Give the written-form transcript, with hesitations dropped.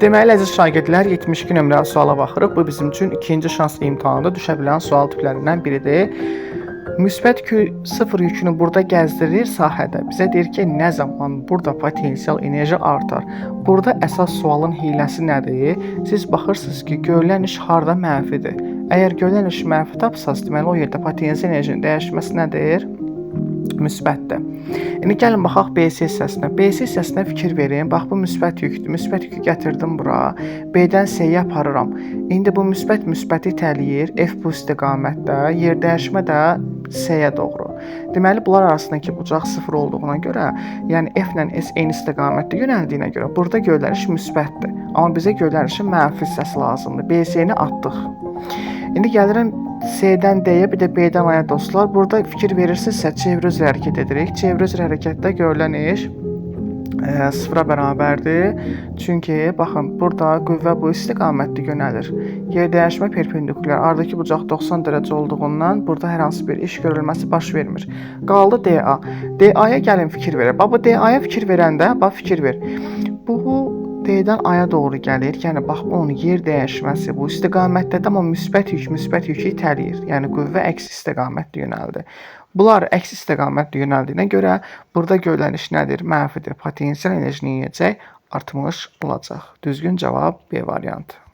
Deməli, əziz şagirdlər, 72 nömrəli suala baxırıq. Bu bizim üçün ikinci şans imtahanında düşə bilən sual tiplərindən biridir. Müsbət Q0 yükünü burada gəzdirir sahədə. Bizə deyir ki, nə zaman burada potensial enerji artar? Burada əsas sualın hiləsi nədir? Siz baxırsınız ki, görülən iş harda mənfidir. Əgər görülən iş mənfi tapsaz, deməli o yerdə potensial enerjinin dəyişməsi nədir? Müsbətdir. İndi gəlin baxaq BC hissəsinə. BC hissəsinə fikir verin. Bax bu müsbət yükdür. Müsbət yükü gətirdim bura. B-dən C-yə aparıram. İndi bu müsbət müsbəti itələyir. F bu istiqamətdə, yer dəyişmə də C-yə doğru. Deməli bunlar arasındakı bucaq 0 olduğuna görə, yəni F ilə S eyni istiqamətdə yönəldiyinə görə burada göndəriş müsbətdir. Amma bizə göndərişin mənfi hissəsi lazımdır. BC-ni atdıq. İndi gəlirəm C-dən D-yə, bir də B-dən A-ya dostlar. Burada fikir verirsinizsə çevrə üzrə hərəkət edirik. Çevrə üzrə hərəkətdə görülən iş sıfıra bərabərdir. Çünki baxın, burada qüvvə bu istiqamətdə yönəlir. Yer dəyişmə perpendikulyar. Aradakı bucaq 90 dərəcə olduğundan burada hər hansı bir iş görülməsi baş vermir. Qaldı DA. DA-ya gəlin fikir verək. Bax bu DA-ya fikir verəndə, bax fikir ver. Bu D-dən A-ya doğru gəlir. Yəni bax bunun yer dəyişməsi bu istiqamətdədir, amma müsbət yük müsbət yükü itələyir. Yəni qüvvə əks istiqamətdə yönəldi. Bunlar əks istiqamətdə yönəldiyinə görə burada görülən iş nədir? Mənfidir. Potensial enerji nə edəcək? Artmış olacaq. Düzgün cavab B variantı.